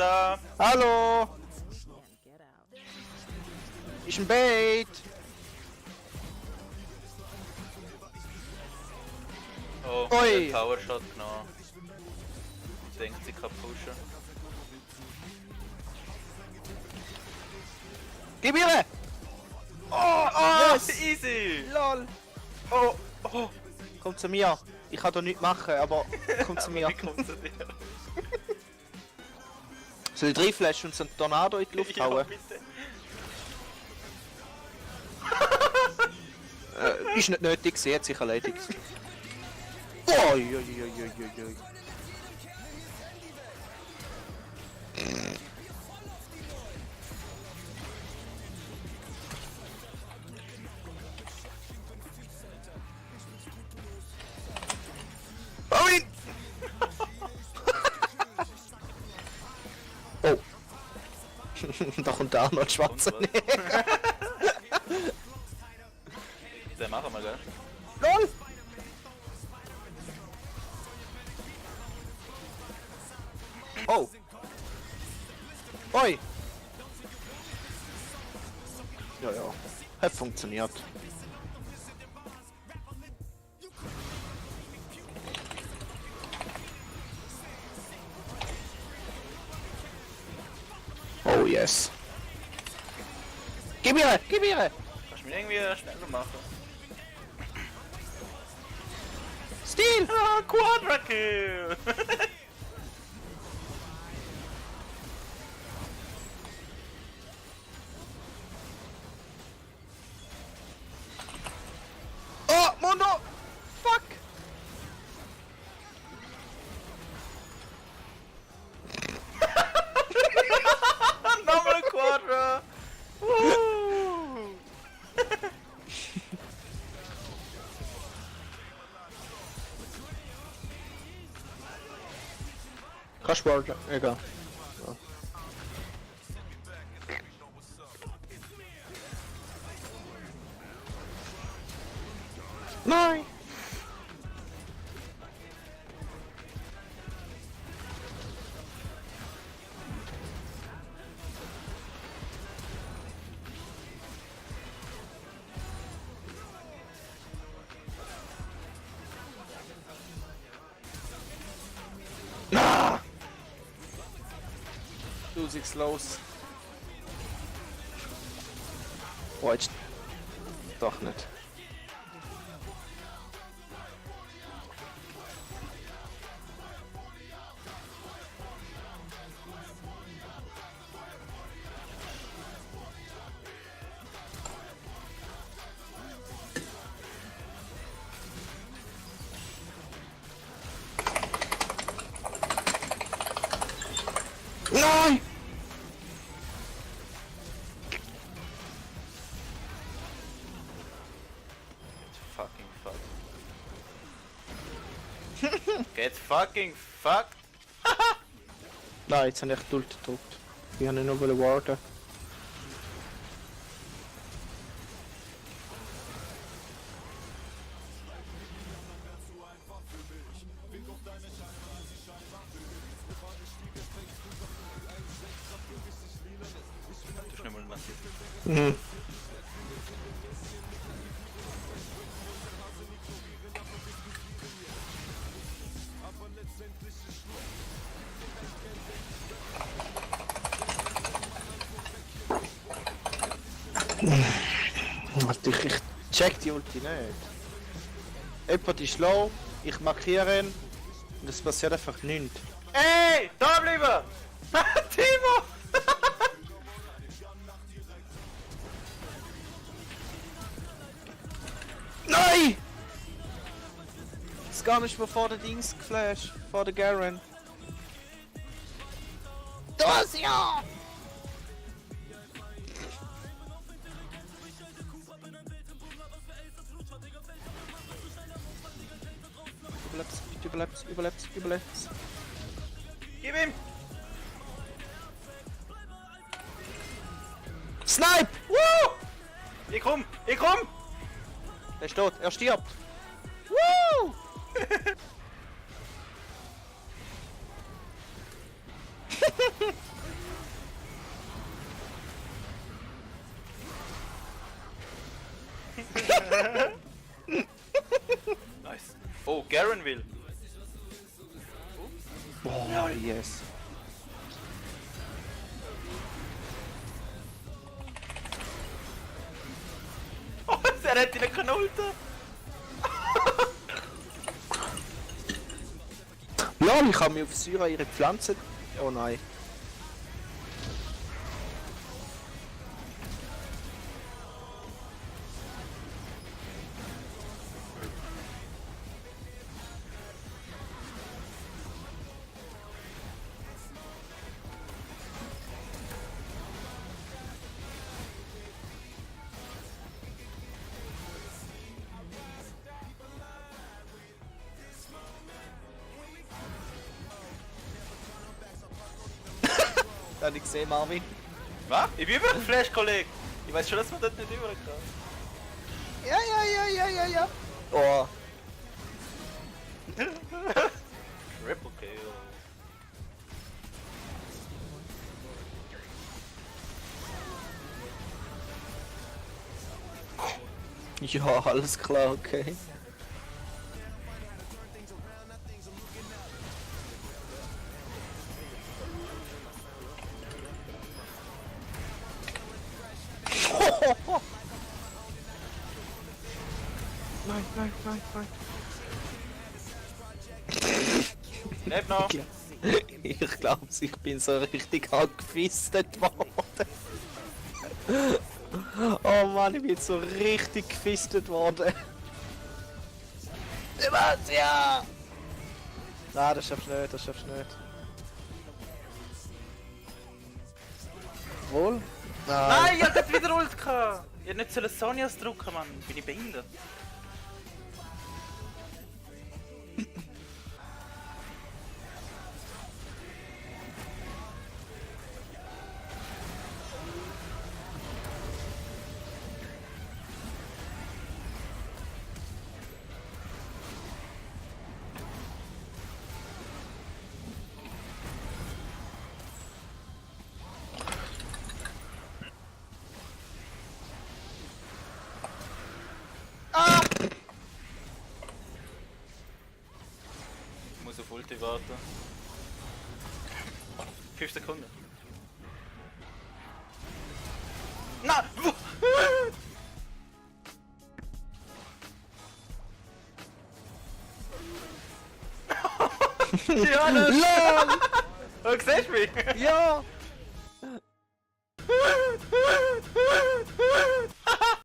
da! Hallo! Ist ein Bait! Oh, Oi. Power Shot genommen. Ich denke, sie kann pushen. Gib ihr! Oh, yes. easy! LOL! Oh, oh! Kommt zu mir! Ich kann da nichts machen, aber kommt zu mir. Wie kommt zu dir? Soll ich reinflashen und so einen Tornado in die Luft Ja, hauen? bitte. Ist nicht nötig, sie hat sich erledigt. Oi, oi, oi, oi, oi, oi. Oi! Oh! Da kommt der Arnold Schwarzenegger. Den machen wir, gell? LOL! Oh! Oi! Ja, ja. Hat funktioniert. Oh yes. Gib ihr! Gib ihr! Kannst du mich irgendwie schneller machen? Stil! Ah, Quadra Kill! Oh, Mondo! Fuck! Nochmal Quadra! Kannst du warten? Egal. Ja. Nein! Ah! Du siehst los. Oh, jetzt. Doch nicht. Nein! Fucking fuck. Get fucking fucked! Nein, jetzt habe ich die Ult gedrückt. Ich habe nur warten. Du hast nicht mal massiv. Mhm. Ich check die Ulti nicht. Jemand ist low, ich markiere ihn und es passiert einfach nichts. Ey! Da bleiben! Timo! Nein! Das ist gar nicht mehr vor der Dings geflasht, vor der Garen. Das ja! Überlebst. Gib ihm! Snipe! Woo! Ich komm! Er steht, er stirbt. Woo! will. Boah, yes. Oh, er hat ihn nicht ulten. Lol, ich habe mich auf Syra ihre Pflanze... Oh nein. Das habe ich gesehen, Marvin. Was? Ich bin über den Flash, Kollege. Ich weiß schon, dass man dort nicht übergehen Ja. Oh. Triple Kill. Ja, alles klar, okay. Nein. Nicht noch. Ich glaube, ich bin so richtig angefistet worden. Oh Mann, ich bin so richtig gefistet worden. Ja! Nein, das schaffst du nicht, Wohl? Nein, ich hab grad wieder Ult gehabt. Ich hätte nicht sollen Sonias drücken, Mann. Bin ich behindert? Ich muss auf Ulti warten. 5 Sekunden. Nein! Ja, das... LOL! Oh, siehst du mich? Ja!